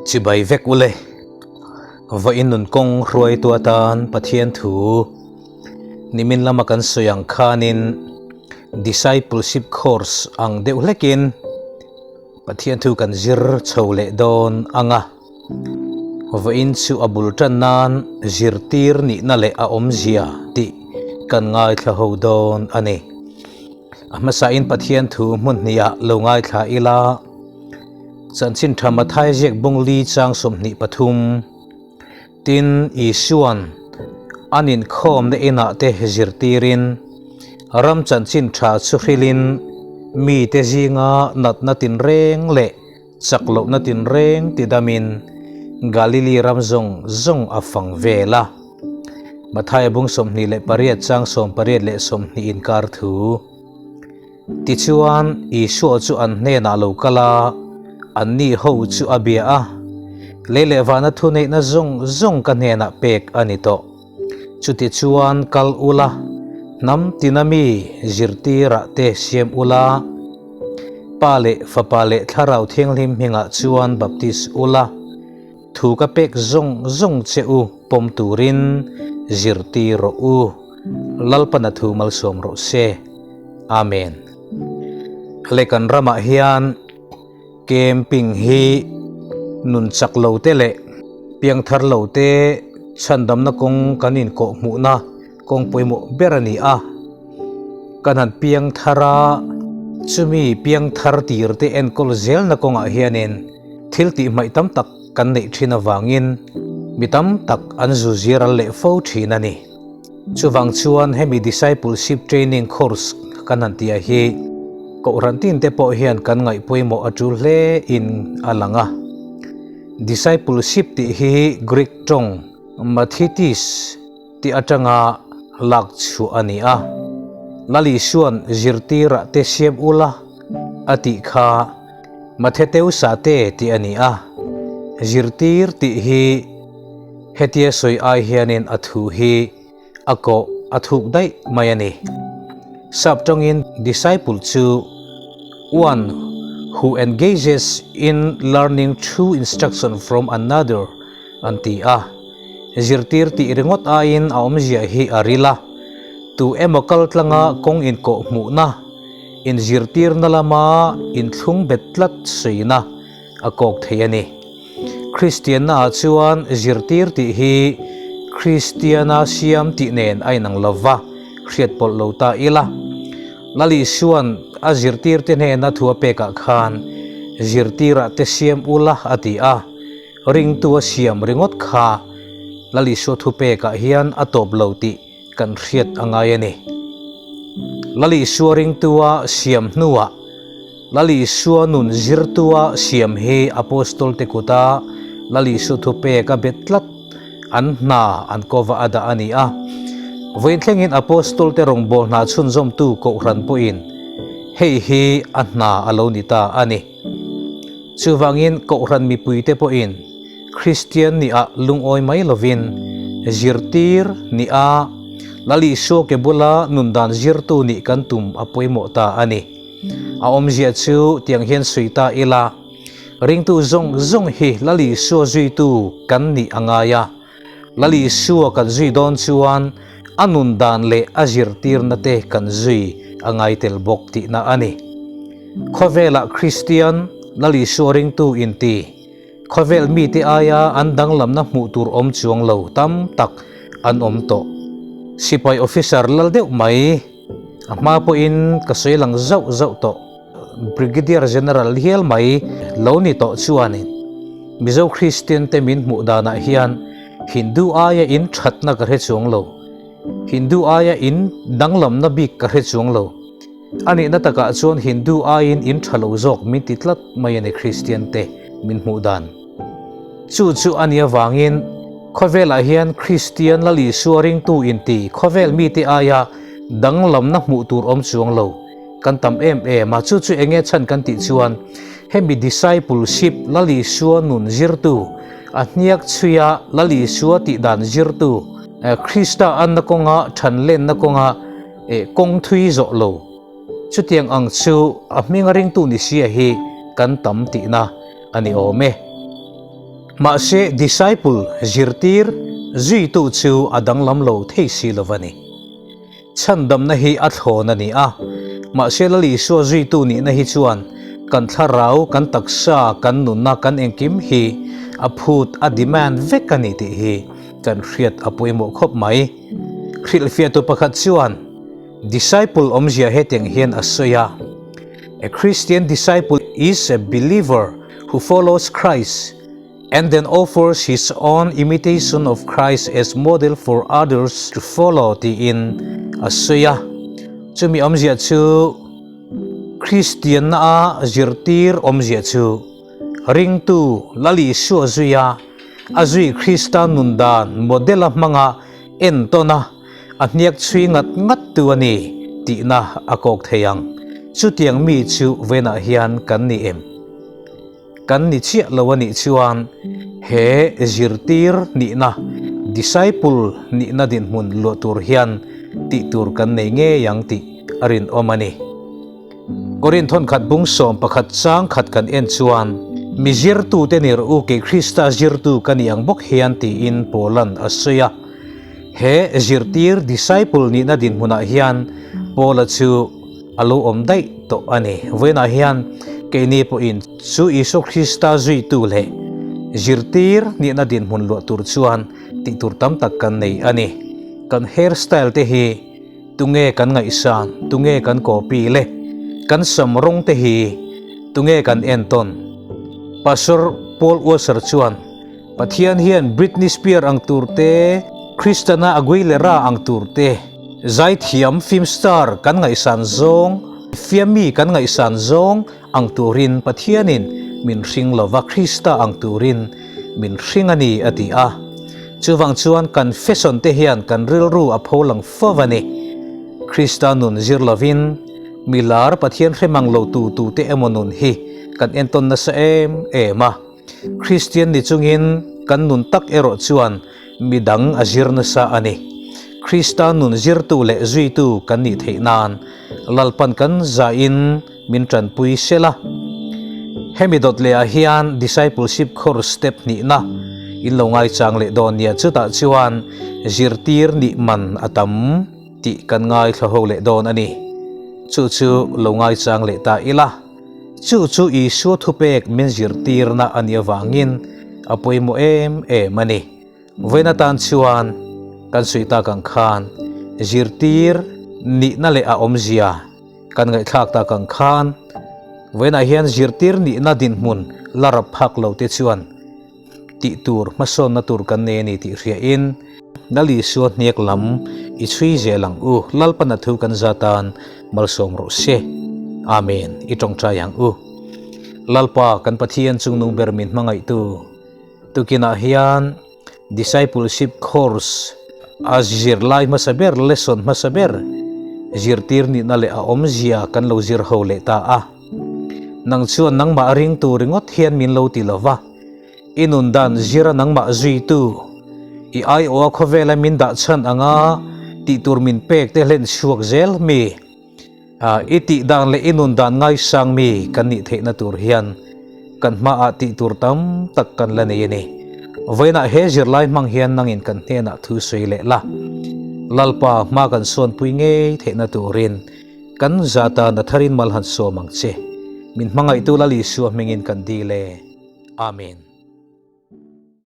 Chibai vek ule. Vawiin nun kawng hruaitu atan Pathian thu nimin lama kan sawi ang khanin Discipleship Course ang deuh hlekin Pathian thu kan zir chho leh dawn ang a. Vawiin chu a bul tan nan zirtir nihna leh a awmzia tih kan ngaithla ho dawn a ni. A hmasain Pathian thu hmun hniah lo ngaithla ila, Chanchin tha Mathai ziak bung li chang 23, Tin, Isua'n an inkhawmna inah te zirtirin, ram chanchin tha chu hrilhin mite zinga natna tinreng leh Chak lohna tinreng ti damin Galili ram zawng zawng a fang vel a. Mathaia bung 28 chang 18 leh 20 inkar thu. Tichuan, Isua chu an hnenah lo kal a, anni ho chu a bia a, Lei leh vana thuneihna zawng zawng ka hnenah pek a ni tawh. Chutichuan kal ula, hnam tina mi zirtirah te siam ula, Pa leh Fapa leh Thlarau Thianghlim hmingah chuan baptis ula, thu ka pek zawng zawng che u pawm turin zirtir rawh u. Lalpana thu malsawm rawh se. Amen. Leh kan ramah hian Camping hi nun chak lo te leh piangthar lo te chhandamna kawng kan inkawh hmuhna kawng pawimawh ber a ni a. Kan han piangthar a, chumi piangthar tir te enkawl zelna kawngah hianin thil tih hmaih tam tak kan neih thin avangin mi tam tak an zu zir al leh fo thin a ni. Chuvang chuan hemi Discipleship Training Course kan han tih ah hi Kohhran tin te pawh hian kan ngaih pawimawh a tul hle in a lang a. Discipleship tih hi Greek tawng Mathitis tih atanga lak chhuah a ni a. Lal Isua'n zirtirah te siam ula a tih kha Matheteusa te tih a ni a. Zirtir tih hi Hetia sawi ai hianin a thu hi a kawh a thuk daih mai a ni. Sap tawngin disciple chu one who engages in learning through instruction from another an ti a. Zirtir tih ringawt aiin a awmzia hi a ril a, tu emaw kal tlanga kawng inkawh hmuhna, inzirtirna lama inthlung bet tlat sawina a kawk thei a ni. Kristianna ah chuan zirtir tih hi Kristiana siam tih nen a inang lo va, hriat pawlh lo ta ila. Lal Isua'n a zirtirte hnena thu a pekah khan zirtirah te siam ula a ti a, ringtu a siam ringawt kha Lal Isua thu pekah hian a tawp lo tih kan hriat a ngai a ni. Lal Isua ringtua siam hnuah Lal Isua nun zirtua siam hi Apostol te kuta Lal Isua thupek a bet tlat an hna an kova a dah a ni a. Vawiin thlengin Apostol te rawngbâwl hna chhunzawmtu Kohhran pawhin hei hi a hna a lo ni ta a ni. Chuvangin Kohhran mipuite pawhin Kristian nia lungawi mai lovin zirtir nia Lal Isua ke bula nundan zirtu nih kan tum a pawimawh ta a ni. A awmzia chu tiang hian sawi ta ila, ringtu zawng zawng hi Lal Isua zuitu kan nih a ngai a. Lal Isua kan zui dawn chuan a nundan leh a zirtirna te kan zui a ngai tel bawk tihna a ni. Khawvelah Kristian Lal Isua ringtu inti. Khawvel mite aia an danglamna hmuh tur awm chuang lo tam tak an awm tawh. Sipai officer lal deuh mai, a hma pawhin ka sawi lang zauh zauh tawh. Brigadier General hial mai lo ni tawh chuanin Mizo Kristian te min hmuh danah hian Hindu aia in thatna ka hre chuang lo, Hindu aia in danglamna bik ka hre chuang lo. A nihna takah chuan Hindu aiin in tha lo zawk min ti tlat mai a ni Kristian te min hmuh dan. Chu chu a nih avangin khawvelah hian Kristian Lal Isua ringtu inti khawvel mite aia danglamna hmuh tur awm chuang lo kan tam em em a. Chu chu enge chhan kan tih chuan hemi discipleship Lal Isua nun zirtu, a hniak chhuia Lal Isua tih dan zirtu, Krista anna kawnga thanlenna kawnga Eh, kawng thui zawh lo. Chutiang ang chu a hminga ringtu ni sia hi kan tam tihna a ni awm e. Mahse disciple, zirtir, zuitu chu a danglam lo thei si lo a ni. Chhandamna hi a thlawn a ni a, mahse Lal Isua zuitu nihna hi chuan kan thlarau, kan taksa, kan nunna, kan engkim hi a phut, a demand vek a ni tih hi kan hriat a pawimawh khawp mai. Hrilhfiahtu pakhat chuan disciple awmzia hetiang hian a sawi a, A Christian disciple is a believer who follows Christ and then offers his own imitation of Christ as model for others to follow tiin a sawi a. Chumi awmzia chu Kristianna a zirtir awmzia chu ringtu Lal Isua zuia a zui Krista nun dan model a hmanga entawn a a hniak chhui ngat ngat tu a ni tihna a kawk thei ang. Chutiang mi chu venah hian kan ni em? Kan ni chiah lo a nih chuan he zirtir nihna, disciple nihna dinhmun luah tur hian tih tur kan nei ngei ang tih a rinawm a ni. Korin thawnkhat bung 11 chang khat kan en chuan, Mi zirtute ni rawh u, kei Krista zirtu ka ni ang bawk hian tiin Paula'n a sawi a. He zirtir, disciple, nihna dinhmunah hian Paula chu a lo awm daih tawh a ni. Vawiinah hian keini pawhin chu Isua Krista zuitu leh zirtir nihna dinhmun luah tur chuan tih tur tam tak kan nei a ni. Kan hair style te hi tunge kan ngaihsan, tunge kan copy le kan sam rawng te hi tunge kan entawn? Pastor Paul Washer chuan Pathian hian Britney Spears ang tur te, Christina Aguilera ang tur te, zaithiam film star kan ngaihsan zawng, fiammi kan ngaihsan zawng ang turin Pathianin min hring lova Krista ang turin min hring a ni a ti a. Chuvang chuan kan fashion te hian kan rilru a pho lang fo a ni. Krista nun zir lovin mi lar Pathian hremang lo tu tute emaw nun hi kan entawn nasa em em a. Kristian ni chungin kan nun tak erawh chuan midang a zir nasa a ni. Krista nun zirtu leh zuitu kan nih theih nan Lalpan kan zahin min tanpui sela. Hemi dawt lehah hian Discipleship Course step hnihna in lo ngaichang leh dawn nia chutah chuan zirtir nih man a tam tih kan ngaithla ho leh dawn a ni. Chu chu lo ngaichang leh ta ila. Chu chu Isua thupek min zirtirna a nih avangin a pawimawh em em a ni. Vawiin atan chuan kan sawi tak ang khan zirtir nihna leh a awmzia kan ngaihthlak tak ang khan vawiinah hian zirtir nihna dinhmun la rap phak lo te chuan tih tur hmasawnna tur kan nei a ni tih hriain Lal Isua hniak lam i chhui zel ang u, Lalpana thu kan zatan malsawm rawh se. Amen. I tawngtai ang u. Lalpa kan Pathian chungnung ber min hmangaihtu tukinah hian Discipleship Course a zirlai hmasa ber, lesson hmasa ber zirtir nihna leh a awmzia kan lo zir ho leh ta a. Nang chuan nangmah ringtu ringawt hian min lo ti lo va, i nun dan zira nangmah zuitu, i aiawha khawvela min dah chhan anga tih tur min pek te hlen chhuak zel mi, i tih dan leh i nun dan ngaisang mi kan nih theihna tur hian kan hmaah tih tur tam tak kan la nei a ni. Vawiinah he zirlai hmang hian nangin kan hnenah thu sawi leh la, Lalpa hma kan sawnpui ngei theihna turin Kan zata na tharin mal han sawm ang che. Min hmangaihtu Lal Isua hmingin kan dil e. Amen.